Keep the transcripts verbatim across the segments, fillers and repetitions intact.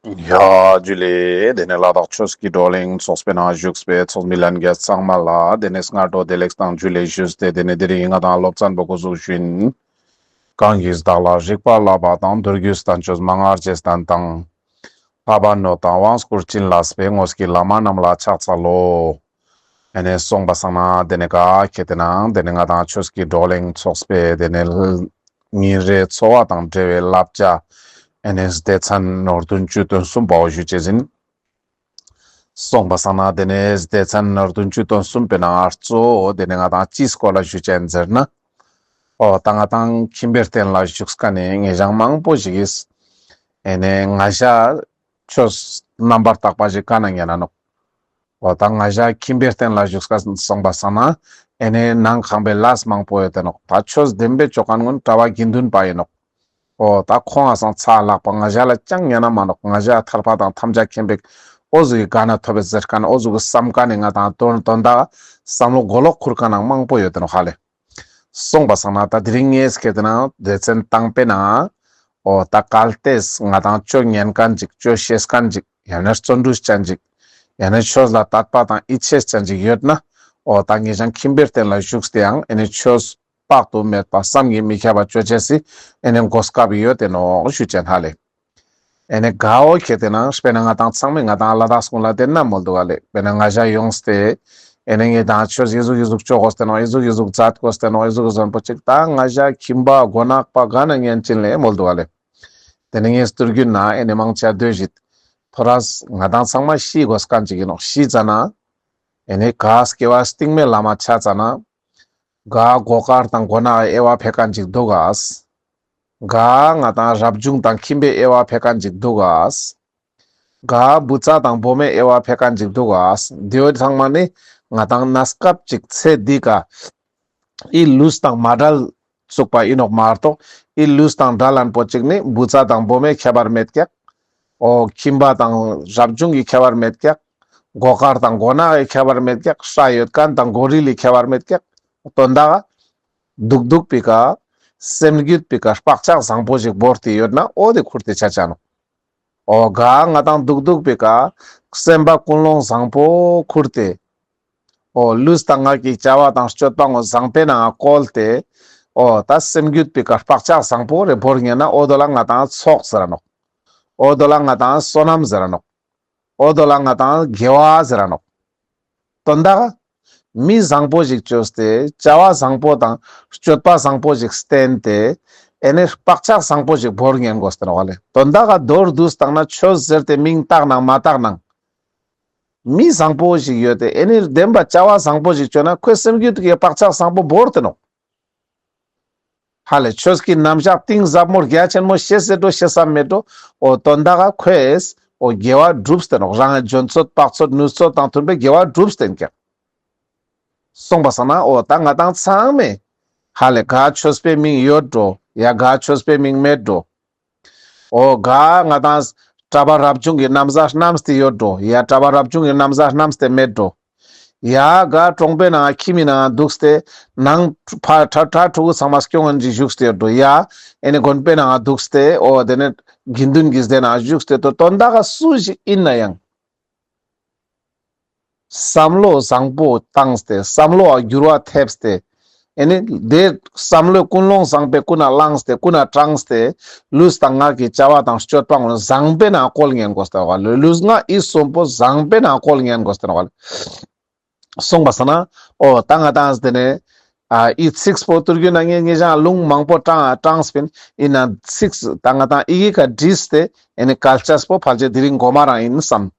ཡ་ཇུ་ལེ། དེ་ནས་ལ་དྭགས་ཆོས་ཀྱི་བགྲོ་གླེང་ཚོགས་པའི་ནང་བཞུགས་པའི་ཚོགས་མི་ལྷན་རྒྱས་ཚང་མ་ལ་དེ་ནས་སྔ་དྲོ་བདེ་ལེགས་དང་ཇུ་ལེ་ཞུས་ཏེ། དེ་ནས་དེ་རིང་ང་དང་སློབ་ཚན་པོ་འགོ་འཛུགས་ཞུ་ཡིན། གང་གིས་བདག་ལ་རིག་པ་བསླབ་པ་དང་། མདོ་རྒྱུད་བསྟན་བཅོས་མན་ངག་རྗེས་བསྟན་དང་། ལྷ་པ་ནོ་དང་དབང་བསྐུར་བྱིན་བརླབས་པའི། དངོས་ཀྱི་བླ་མ་རྣམས་ལ་ཕྱག་འཚལ་ལོ། ཨེ་ནས་སོང་པ་སང་ན་དེ་ནས་ག་ཁེ་ཏེ་ན་དེ་ནས་ང་དང་ཆོས་ཀྱི་བགྲོ་གླེང་ཚོགས་པའི་དེ་ནས་ཉིན་རེའི་འཚོ་བ་དང་འབྲེལ་བའི་བསླབ་བྱ། ཨེ་ནས་སྡེ་ཚན་ནོར་བདུན་ཅུ་དོན་གསུམ་པའོ་ཞུ་ཅེས་ཡིན། སོང་པ་སང་ན་དེ་ནས་སྡེ་ཚན་ནོར་བདུན་ཅུ་དོན་གསུམ་པའི་ནང་ང་གཙོ་བོ་དེ་ནས་ང་དང་ཅིའི་སྐོར་ལ་ཞུ་ཅེས་ཡིན་ཟེར་ན། འོ་ད་ང་དང་ཁྱིམ་པའི་རྟེན་ལ་བཞུགས་མཁན་ནི་ངེད་ཅག་མང་པོ་ཞིག་གིས་ཨེ་ནས་ང་ཞ་ཆོས་རྣམ་པར་དག་པ་ཞིག་ག་ན་ཉན་ན་ནོག་འོ་ད་ང་ཞ་ཁྱིམ་པའི་རྟེན་ལ་བཞུགས་མཁན་སོང་པ་སང་ན་ཨེ་ནས་ནང་ཁང་པའི་ལས་མང་པོ་ཡོད་དེ་ནོག་ད་ཆོས་བདེན་པའི་ཅོ་མཁན་ཀུན་གྲྭ་པ་དགེ་འདུན་པ་ཡིན་ནོག་འོ་ད་ཁོང་ང་སང་ཚ་ལྷག་པ་ང་ཞ་ལ་ཅང་ཉན་ན་མ་ནོག་ང་ཞ་ཐར་པ་དང་ཐམས་ཅད་མཁྱེན་པའི་འོ་ཟུག་གི་ག་ན་ཐོབ་པའི་ཟེར་མཁན་འོ་ཟུག་གི་བསམ་མཁན་ནི་ང་དང་དོན་དོན་དག་བསམ་བློ་གོ་ལོག་ཁུར་མཁན་ནང་མང་པོ་ཡོད་དེ་ནོག་ཧ་ལེ། སོང་པ་སང་ན་ད་དེ་རིང་ངས་ཁེ་ཏེ་ན་སྡེ་ཚན་དང་པོའི་ནང་འོ་ད་གལ་ཏེ་ང་དང་ཆོས་ཉན་མཁན་ཅིག་ཆོས་ཤེས་མཁན་ཅིག་ཡང་ན་བརྩོན་འགྲུས་ཅན་ཅིག་ཡང་ན་ཆོས་ལ་དད་པ་དང་ཡིད་ཆེས་ཅན་ཅིག་ཡོད་ན་འོ་ད་ངེད་ཅག་ཁྱིམ་པའི་རྟེན་ལ་བཞུགས་ཏེ་ཡང་ཨེ་ནས་ཆོས་དཔག་ཏུ་མེད་པ་བསམ་གྱིས་མི་ཁྱབ་པ་ཅོ་ཅེས་སི་ཨེ་ནས་གོ་སྐབས་ཡོད་དེ་ནོག་ཞུ་ཅེས་ཡིན་ཧ་ལེ། ཨེ་ནས་ག་འོ་ཁེ་ཏེ་ན་དཔེར་ན་ང་དང་ཚང་མས་ང་དང་ལ་དྭགས་སྐུ་ལ་དེ་ན་མོལ་འདུག་ག་ལེ། དཔེར་ན་ང་ཞ་ཡོངས་ཏེ་ཨེ་ནས་ངས་དང་ཆོས་ཡི་ཟུག་ཡི་ཟུག་ཅོ་དགོས་ཏེ་ནོག་ཡི་ཟུག་ཡི་ཟུག་མཛད་དགོས་ཏེ་ནོག་ཡི་ཟུག་ཟེར་མཁན་པོ་ཅིག་ད་ང་ཞ་ཁྱིམ་པ་མགོ་ནག་པ་ག་ན་ཉན་ཅེས་ལེ་མོལ་འདུག་ག་ལེ། དེ་ནས་ངས་སྟོད་རྒྱུད་ན་ཨེ་ནས་མང་ཆེ་སྡོད་ཞིག་ཐོ་རས་ང་དང་ཚང་མ་ཤི་དགོས་མཁན་ཅིག་ཡིན་ནོག་ཤི་ཙ་ན་ཨེ་ནས་ག་སྐྱེ་བ་སྟིང་མའི་ལམ་མ་ཆ་ཙ་ན་ག་སྒོ་དཀར་དང་སྒོ་ནག་གི་དབྱེ་བ་ཕེ་མཁན་ཅིག་འདུག་ག་ག་ང་དང་རབ་བྱུང་དང་ཁྱིམ་པའི་དབྱེ་བ་ཕེ་མཁན་ཅིག་འདུག་ག་ག་བུ་ཚ་དང་བུ་མོའི་དབྱེ་བ་ཕེ་མཁན་ཅིག་འདུག་ག་དེ་བོ་ཚང་མ་ནི་ང་དང་གནས་སྐབས་ཅིག་ཚེ་འདི་ཀ་ཨི་ལུས་དང་མ་བྲལ་ཚུགས་པ་ཡིན་ནོག་མ་གཏོགས་ཨི་ལུས་དང་བྲལ་ལན་པོ་ཅིག་ནི་བུ་ཚ་དང་བུ་མོའི་ཁྱད་པར་མེད་ཀྱག་འོ་ཁྱིམ་པ་དང་རབ་བྱུང་གི་ཁྱད་པར་མེད་ཀྱག་སྒོ་དཀར་དང་སྒོ་ནག་གི་ཁྱད་པར་མེད་ཀྱག་སྐྲ་ཡོད་མཁན་དང་མགོ་རིལ་ལི་ཁྱད་པར་མེད་ཀྱག་དོན་དག་སྡུག་སྡུག་པའི་ཀ་སེམས་རྒྱུད་པའི་ཀ་བག་ཆགས་བཟང་པོ་ཞིག་བོར་ཏེ་ཡོད་ན་འོ་དེ་ཁུར་ཏེ་ཆ་ཆ་ནོག་འོ་ག་ང་དང་སྡུག་སྡུག་པའི་ཀ་སེམས་པ་ཀུན་སློང་བཟང་པོ་ཁུར་ཏེ་འོ་ལུས་དང་ངག་གི་བྱ་བ་དང་སྤྱོད་པ་ངོ་བཟང་པོའི་ནང་བཀོལ་ཏེ་འོ་ད་སེམས་རྒྱུད་པའི་ཀ་བག་ཆགས་བཟང་པོ་རེ་བོར་ཉན་ན་འོ་དོ་ལ་ང་དང་ཚོགས་ཟེར་ར་ནོག་འོ་དོ་ལ་ང་དང་བསོད་ནམས་ཟེར་ར་ནོག་འོ་དོ་ལ་ང་དང་དགེ་བ་ཟེར་ར་ནོག་དོན་དག་མི་བཟང་པོ་ཞིག་བཅོས་ཏེ་བྱ་བ་བཟང་པོ་དང་སྤྱོད་པ་བཟང་པོ་ཞིག་བསྟེན་ཏེ་ཨེ་ནས་བག་ཆགས་བཟང་པོ་ཞིག་བོར་ཉན་དགོས་ཏེ་ནོག་ལེ། དོན་དག་ག་མདོར་བསྡུས་བཏང་ན་ཆོས་ཟེར་ཏེ་མིང་བཏགས་ནང་མ་བཏགས་ནང་མི་བཟང་པོ་ཞིག་ཡོད་དེ་ཨེ་ནས་བདེན་པ་བྱ་བ་བཟང་པོ་ཞིག་བཅོས་ན་ཁོའི་སེམས་རྒྱུད་ཀྱི་བག་ཆགས་བཟང་པོ་བོར་ཏེ་ནོག་ཧ་ལེ་ཆོས་ཀྱི་རྣམ་གཞག་གཏིང་ཟབ་མོ་རྒྱ་ཆེན་མོ་ཤེས་སེ་འགྲོ་ཤེས་ས་མེད་འགྲོ། འོ་དོན་དག་ག་ཁོས་འོ་དགེ་བ་བསྒྲུབས་ཏེ་ནོག་རང་གི་འཇོན་ཚོད་དཔག་ཚོད་ནུས་ཚོད་དང་མཐུན་པའི་དགེ་བ་བསྒྲུབས་ཏེ་ཀྱག་སོང་པ་སང་ན་འོ་ད་ང་དང་ཚང་མས་ཧ་ལེ་ག་ཆོས་པའི་མིང་ཡོད་འགྲོ་ཡ་ག་ཆོས་པའི་མིང་མེད་འགྲོ། འོ་ག་ང་དང་གྲྭ་པ་རབ་བྱུང་གི་ན་བཟའ་བསྣམས་ཏེ་ཡོད་འགྲོ་ཡ་གྲྭ་པ་རབ་བྱུང་གི་ན་བཟའ་བསྣམས་ཏེ་མེད་འགྲོ། ཡ་ག་གྲོང་པའི་ནང་ཁྱིམ་མི་ནང་འདུག་སྟེ་ནང་ཕ་ཁྲ་ཁྲ་ཕྲུ་གུ་ཚང་མ་སྐྱོང་ངན་ཅིག་བཞུགས་ཏེ་ཡོད་འགྲོ་ཡ་ཨེ་ནི་དགོན་པའི་ནང་འདུག་སྟེ་འོ་དེ་ནས་དགེ་འདུན་གྱི་སྡེ་ནང་བཞུགས་ཏེ་དོ་དོན་དག་ག་སུ་ཞིག་ཡིན་ན་ཡང་། བསམ་བློ་བཟང་པོ་བཏང་སྟེ་བསམ་བློ་འགྱུར་བ་ཐེབས་ཏེ་ཨེ་ནི་དེ་བསམ་བློའི་ཀུན་སློང་བཟང་པོའི་ཀུན་ནས་བླངས་ཏེ་ཀུན་ནས་དྲངས་ཏེ་ལུས་དང་ངག་གི་བྱ་བ་དང་སྤྱོད་པ་ངོ་བཟང་པོའི་ནང་བཀོལ་ཉན་དགོས་ཏེ་བ་ལེ། ལུས་ངག་ཡིད་གསུམ་པོ་བཟང་པོའི་ནང་བཀོལ་ཉན་དགོས་ཏེ་བ་ལེ། སོང་པ་སང་ན་འོ་ད་ང་དང་དེ་ནས་ཨ་ཡི་ཚིགས་པོ་ཏུར་གུ་ན་ངས་ངེད་ཅག་ལུང་མང་པོ་དྲངས་དྲངས་པིན་ཡིན་ན་ཚིགས་ད་ང་དང་ཡི་གེ་ཀ་བྲིས་ཏེ་ཨེ་ནི་སྐད་ཆ་པོ་ཕལ་ཆེར་དེ་རིང་གོ་མ་རང་ཡིན་བསམ།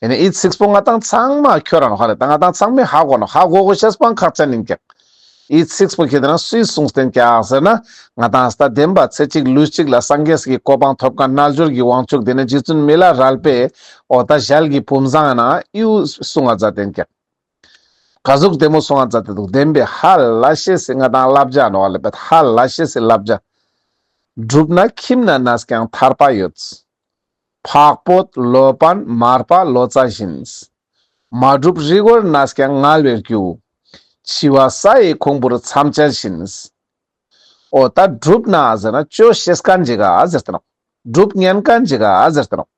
ཨེ་ནི་ཡི་ཚིགས་པོ་ང་དང་ཚང་མ་ཁྱོད་རང་ཧ་ལེ་ད་ང་དང་ཚང་མས་ཧ་གོ་ནོག་ཧ་གོ་གོ་ཤེས་པོ་ཁག་ཅན་ཡིན་ཀྱག་ཡི་ཚིགས་པོ་ཁྱེད་དེ་ན་སུས་གསུངས་ཏེན་ཀྱག་ཟེར་ན་ང་དང་ད་བདེན་པ་ཚེ་གཅིག་ལུས་གཅིག་ལ་སངས་རྒྱས་ཀྱི་གོ་འཕང་ཐོབ་མཁན་རྣལ་འབྱོར་གྱི་དབང་ཕྱུག་དེ་ནས་རྗེ་བཙུན་མི་ལ་རས་པས་འོ་ད་ཞལ་གྱི་བུམ་བཟང་ན་ཡུ་གསུང་ང་མཛད་དེན་ཀྱག་ག་ཟུག་བདེ་མོ་གསུང་ང་མཛད་དེ་འདུག་བདེན་པའི་ཧ་ལས་ཤེས་སི་ང་དང་བསླབ་བྱ་ནོག་ལེ་པད་ཧ་ལས་ཤེས་སི་བསླབ་བྱ། བསྒྲུབས་ན་ཁྱིམ་ན་གནས་ཀྱང་ཐར་པ་ཡོད། འཕགས་བོད་ལོ་པཎ་མར་པ་ལོ་ཙཱ་བཞིན། མ་བསྒྲུབས་རི་མགོར་གནས་ཀྱང་ངལ་བའི་རྒྱུ། འཆི་བ་ས་ཡི་ཁོང་བུར་མཚམས་བཅད་བཞིན། འོ་ད་བསྒྲུབས་ན་ཟེར་ན་ཅོ་ཤེས་མཁན་ཅིག་ག་ཟེར་ཏེ་ནོག་བསྒྲུབ་ཉན་མཁན་ཅིག་ག་ཟེར་ཏེ་ནོག་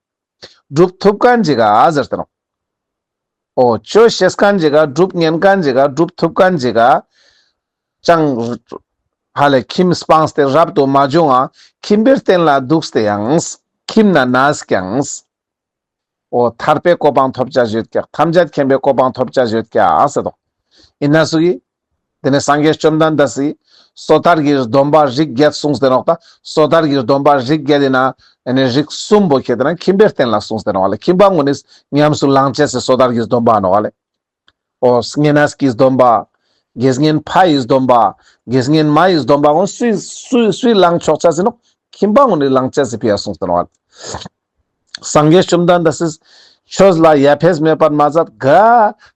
སྒྲུབ་ཐུབ་ཁན་ཅིག་ག་ཟེར་ཏེ་ནོག། འོ་ཆོས་ཤེས་ཁན་ཅིག་ག་སྒྲུབ་ཉན་ཁན་ཅིག་ག་སྒྲུབ་ཐུབ་ཁན་ཅིག་ག་ཅང་ཧ་ལེ་ཁྱིམ་སྤངས་ཏེ་རབ་ཏུ་མ་བྱུང་ང་ཁྱིམ་པའི་རྟེན་ལ་འདུག་སྟེ་ཡང་ཁྱིམ་ན་གནས་ཀྱང་། འོ་ཐར་པའི་གོ་འཕང་ཐོབ་ཅེས་ཡོད་ཀྱག། ཐམས་ཅད་མཁྱེན་པའི་གོ་འཕང་ཐོབ་ཅེས་ཡོད་ཀྱག་ཟེར་དོ། ཨིན་ན་སུ་གི། དེ་ནས་སངས་རྒྱས་བཅོམ་ལྡན་འདས་སི་སོ་ཐར་གྱི་སྡོམ་པ་རིགས་བརྒྱད་གསུངས་ཏེ་ནོག། ད་སོ་ཐར་གྱི་སྡོམ་པ་རིགས་བརྒྱད་ཨིན་ན་ཨེ་ནི་རིགས་གསུམ་པོ་ཁྱེར་ཏེ་ན་ཁྱིམ་པའི་རྟེན་ལ་གསུངས་ཏེ་ནོག་ལེ། ཁྱིམ་པ་ངོ་ནི་ཉམས་སུ་བླང་ཅེས་སི་སོ་ཐར་གྱི་སྡོམ་པ་ནོག་ལེ། འོ་བསྙེན་གནས་ཀྱི་སྡོམ་པ། དགེ་བསྙེན་ཕ་ཡི་སྡོམ་པ། དགེ་བསྙེན་མ་ཡི་སྡོམ་པ་འོ་སུའི་སུའི་སུའི་བླང་ཆོག་ཅེས་ཨིན་ནོག། ཁྱིམ་པ་ངོ་ནི་བླང་ཅེས་སི་ཕི་ཡ་གསུངས་ཏེ་ནོག། སངས་རྒྱས་བཅོམ་ལྡན་འདས་སི་ཆོས་ལ་ཡ་ཕེས་མེད་པར་མ་ཟད་ག་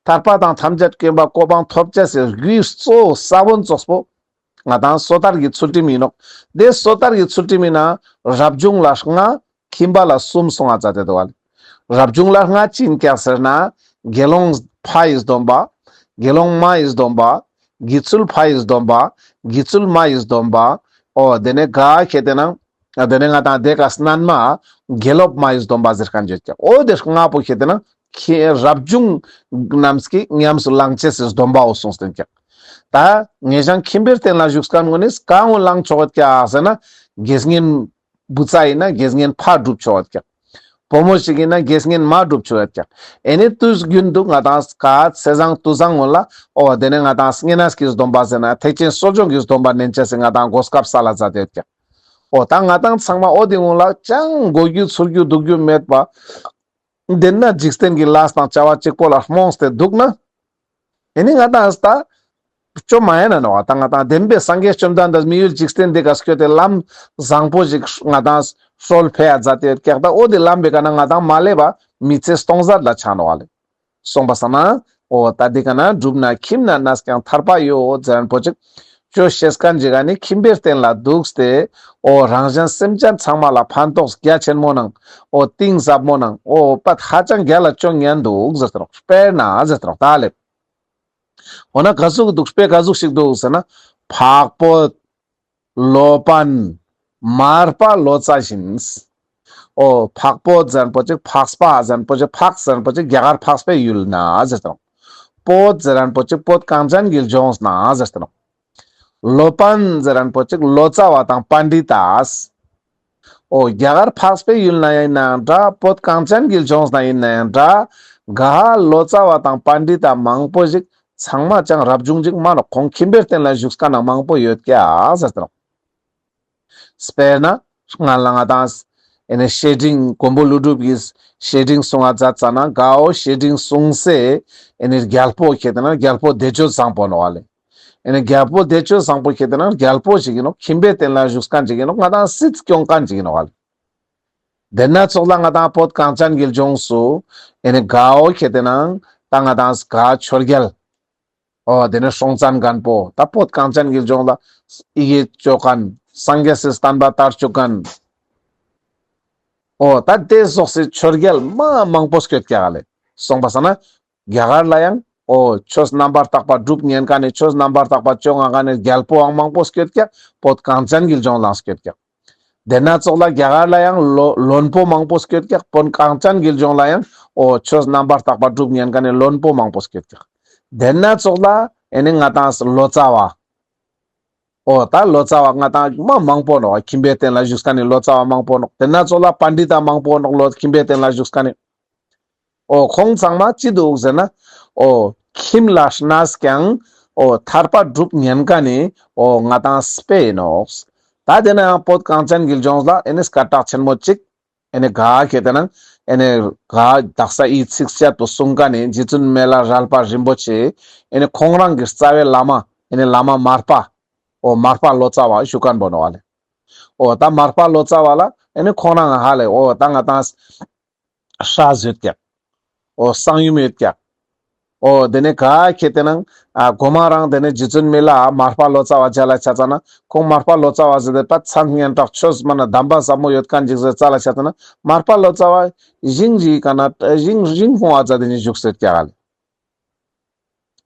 ཐར་པ་དང་ཐམས་ཅད་མཁྱེན་པ་གོ་འཕང་ཐོབ་ཅེས་སི་རྒྱུའི་གཙོ་བོ་ས་བོན་ཙོགས་པོ་ང་དང་སོ་ཐར་གྱི་ཚུལ་ཁྲིམས་ཨིན་ནོག། དེ་སོ་ཐར་གྱི་ཚུལ་ཁྲིམས་ཨིན་ན་རབ་བྱུང་ལ་ལྔ། ཁྱིམ་པ་ལ་གསུམ་གསུང་ང་མཛད་དེ་འདུག་ལེ། རབ་བྱུང་ལ་ལྔ་ཅི་ཨིན་ཀྱག་ཟེར་ན། དགེ་སློང་ཕ་ཡི་སྡོམ་པ། དགེ་སློང་མ་ཡི་སྡོམ་པ། དགེ་ཚུལ་ཕ་ཡི་སྡོམ་པ། དགེ་ཚུལ་མ་ཡི་སྡོམ་པ། འོ་དེ་ནས་ག་ཁྱེར་ཏེ་ན། དེ་ནས་ང་དང་དེ་ཀ་སྣན་མ། དགེ་སློབ་མ་ཡི་སྡོམ་པ་ཟེར་ཁན་ཡོད་ཀྱག། འོ་དེ་ལྔ་པོ་ཁྱེར་ཏེ་ན། ཁྱེད་རབ་བྱུང་རྣམས་ཀྱི་ཉམས་སུ་བླང་ཅེས་སི་སྡོམ་པ་འོ་གསུངས་ཏེ་ཨིན་ཀྱག། ད་ངེ་ཞང་ཁྱིམ་པའི་རྟེན་ལ་བཞུགས་ཁན་ངོ་ནི་ག་འོ་བླང་ཆོག་ཡོད་ཀྱག་ཟེར་ན། དགེ་བསྙེན་བུ་ཚ་ཨིན་ན་དགེ་བསྙེན་ཕ་སྒྲུབ་ཆོག་ཡོད་ཀྱག། བུ་མོ་ཞིག་ཨིན་ན་དགེ་བསྙེན་མ་སྒྲུབ་ཆོག་ཡོད་ཀྱག། ཨེ་ནི་དུས་རྒྱུན་དུ་ང་དང་ཀ་ཚེས་བཟང་དུས་བཟང་ངོ་ལ་འོ་དེ་ནས་ང་དང་བསྙེན་གནས་ཀྱི་སྡོམ་པ་ཟེར་ན་ཐེག་ཆེན་གསོ་སྦྱོང་གི་སྡོམ་པ་ནན་ཅེས་སི་ང་དང་གོ་སྐབས་སལ་ལ་མཛད་དེ་ཡོད་ཀྱག། འོ་ད་ང་དང་ཚང་མ་འོ་དེ་ངོ་ལ་ཅང་གོ་རྒྱུ་ཚོར་རྒྱུ་འདུག་རྒྱུ་མེད་པ། དེ་ན་འཇིག་རྟེན་གྱི་ལས་དང་བྱ་བ་གཅིག་པོ་ལ་རྨོངས་ཏེ་འདུག་ན། ཨེ་ནི་ང་དང་ད་ཅོ་མ་ཡིན་ན་ནོག། ད་ང་དང་བདེན་པའི་སངས་རྒྱས་བཅོམ་ལྡན་འདས་མི་ཡུལ་འཇིག་རྟེན་འདི་ཀ་སྐྱོད་དེ་ལམ་བཟང་པོ་ཞིག་ང་དང་སྲོལ་ཕེ་ཡ་མཛད་དེ་ཡོད་ཀྱག། ད་འོ་དེ་ལམ་པོའི་ཀ་ན་ང་དང་མ་ལེབ་པ་མི་ཚེ་སྟོང་ཟད་ལ་ཆ་ནོག་ལེ། སོང་པ་སང་ན་འོ་ད་འདི་ཀ་ན་སྒྲུབ་ན་ཁྱིམ་ན་གནས་ཀྱང་ཐར་པ་ཡོད་ཟེར་ཁན་པོ་ཅིག། ཆོས་ཤེས་ཁན་ཅིག་ག་ནི་ཁྱིམ་པའི་རྟེན་ལ་འདུག་སྟེ། འོ་རང་གཞན་སེམས་ཅན་ཚང་མ་ལ་ཕན་ཐོགས་རྒྱ་ཆེན་མོ་ནང་འོ་གཏིང་ཟབ་མོ་ནང་འོ་པད་ཧ་ཅང་རྒྱ་ལ་ཅོ་ཉན་འདུག་ཟེར་ཏེ་ནོག། དཔེར་ན་ཟེར་ཏེ་ནོག་ད་ལེ། འོ་ན་ག་ཟུག་འདུག། དཔེ་ག་ཟུག་ཞིག་འདུག་ཟེར་ན། འཕགས་བོད། ལོ་པཎ། མར་པ་ལོ་ཙཱ་བཞིན། འོ་འཕགས་བོད་ཟེར་ཁན་པོ་ཅིག། འཕགས་པ་ཟེར་ཁན་པོ་ཅིག། འཕགས་ཟེར་ཁན་པོ་ཅིག་རྒྱ་གར་འཕགས་པའི་ཡུལ་ན་ཟེར་ཏེ་ནོག། བོད་ཟེར་ཁན་པོ་ཅིག། བོད་གངས་ཅན་གྱི་ལྗོངས་ན་ཟེར་ཏེ་ནོག། ལོ་པཎ་ཟེར་ཁན་པོ་ཅིག། ལོ་ཙཱ་བ་དང་པཎྜི་ཏ། འོ་རྒྱ་གར་འཕགས་པའི་ཡུལ་ན་ཡིན་ནའང་འདྲ། བོད་གངས་ཅན་གྱི་ལྗོངས་ན་ཡིན་ནའང་འདྲ། ག་ལོ་ཙཱ་བ་དང་པཎྜི་ཏ་མང་པོ་ཞིག་ཚང་མ་ཅང་རབ་བྱུང་ཅིག་མ་ནོག། ཁོང་ཁྱིམ་པའི་རྟེན་ལ་བཞུགས་ཁན་ནང་མང་པོ་ཡོད་ཀྱག་ཟེར་ཏེ་ནོག། དཔེར་ན་སྔ་ལ་ང་དང་ཨེ་ནི་བཤེས་སྤྲིང་མགོན་པོ་ཀླུ་སྒྲུབ་ཀྱིས་བཤེས་སྤྲིང་གསུང་ང་མཛད་ཙ་ན་གའོ་བཤེས་སྤྲིང་གསུང་སའི་ཨེ་ནི་རྒྱལ་པོ་ཁྱེད་དེ་ན་རྒྱལ་པོ་བདེ་སྤྱོད་བཟང་པོ་ནོག་ལེ། ཨེ་ནི་རྒྱལ་པོ་བདེ་སྤྱོད་བཟང་པོ་ཁྱེད་དེ་ན་རྒྱལ་པོ་ཞིག་ཨིན་ནོག། ཁྱིམ་པའི་རྟེན་ལ་བཞུགས་ཁན་ཅིག་ཨིན་ནོག། ང་དང་སྲིད་སྐྱོང་ཁན་ཅིག་ཨིན་ནོག་ལེ། དེ་ན་ཙོགས་ལ་ང་དང་བོད་གངས་ཅན་གྱི་ལྗོངས་སུ་ཨེ་ནི་གའོ་ཁྱེད་དེ་ན་ད་ང་དང་ག་ཆོས་རྒྱལ། འོ་དེ་ནས་སྲོང་བཙན་སྒམ་པོ། ད་བོད་གངས་ཅན་གྱི་ལྗོངས་ལ་ཡི་གེ་ཅོ་ཁན། སངས་རྒྱས་སི་བསྟན་པ་དར་ཅོ་ཁན། འོ་ད་དེ་ཙོགས་སི་ཆོས་རྒྱལ་མ་མང་པོ་སྐྱོད་ཀྱག་ལེ། སོང་པ་སང་ན་རྒྱ་གར་ལ་ཡང་འོ་ཆོས་རྣམ་པར་དག་པ་སྒྲུབ་ཉན་ཁན་ནི་ཆོས་རྣམ་པར་དག་པ་ཅོ་ང་ཁན་ནི་རྒྱལ་པོའང་མང་པོ་སྐྱོད་ཀྱག། བོད་གངས་ཅན་གྱི་ལྗོངས་ལའང་སྐྱོད་ཀྱག། དེ་ན་ཙོགས་ལ་རྒྱ་གར་ལ་ཡང་ལོ་བློན་པོ་མང་པོ་སྐྱོད་ཀྱག། བོད་གངས་ཅན་གྱི་ལྗོངས་ལ་ཡང་འོ་ཆོས་རྣམ་པར་དག་པ་སྒྲུབ་ཉན་ཁན་ནི་བློན་པོ་མང་པོ་སྐྱོད་ཀྱག། དེ་ན་ཙོགས་ལ་ཨེ་ནི་ང་དང་ལོ་ཙཱ་བ། འོ་ད་ལོ་ཙཱ་བ་ང་དང་མ་མང་པོ་ནོག། ཁྱིམ་པའི་རྟེན་ལ་བཞུགས་ཁན་ནི་ལོ་ཙཱ་བ་མང་པོ་ནོག། དེ་ན་ཙོགས་ལ་པཎྜི་ཏ་མང་པོ་ནོག། ལོ་ཁྱིམ་པའི་རྟེན་ལ་བཞུགས་ཁན་ནི། འོ་ཁོང་ཚང་མ་ཅི་འདུག་ཟེར་ན། འོ་ཁྱིམ་ལ་གནས་ཀྱང་འོ་ཐར་པ་སྒྲུབ་ཉན་ཁན་ནི་འོ་ང་དང་དཔེ་ཨིན་ནོག། ད་དེ་ན་ཡང་བོད་གངས་ཅན་གྱི་ལྗོངས་ལ་ཨེ་ནི་སྐད་གྲགས་ཆེན་མོ་ཅིག། ཨེ་ནི་ག་ཁྱེད་དེ་ན་ཨེ་ནི་ག་དག་ས་ཡི་ཚིགས་བཅད་དུ་གསུང་ཁན་ནི་རྗེ་བཙུན་མི་ལ་རས་པ་རིན་པོ་ཆེ། ཨེ་ནི་ཁོང་རང་གི་རྩ་བའི་བླ་མ་ཨེ་ནི་བླ་མ་མར་པ། འོ་མར་པ་ལོ་ཙཱ་བ་ཞུ་ཁན་པོ་ནོག་ལེ། འོ་ད་མར་པ་ལོ་ཙཱ་བ་ལ་ཨེ་ནི་ཁོང་རང་ཧ་ལེ་འོ་ད་ང་དང་སྲས་ཡོད་ཀྱག། འོ་གསང་ཡུམ་ཡོད་ཀྱག། འོ་དེ་ནས་ག་ཁྱེད་དེ་ན་ཨ་གོ་མ་རང་དེ་ནས་རྗེ་བཙུན་མི་ལ་མར་པ་ལོ་ཙཱ་བ་མཇལ་ལ་ཆ་ཙ་ན་ཁོང་མར་པ་ལོ་ཙཱ་བ་ཟེར་ཏེ་པ་མཚན་སྙན་གྲགས་ཆོས་མ་ན་གདམས་པ་ཟབ་མོ་ཡོད་ཁན་ཅིག་ཟེར་ཙ་ལ་ཆ་ཙ་ན་མར་པ་ལོ་ཙཱ་བ་ཞིང་ཞིག་ག་ན་ཞིང་ཞིང་ཁོང་ཨ་ཙ་དེ་ནས་བཞུགས་སེ་ཡོད་ཀྱག་ལེ།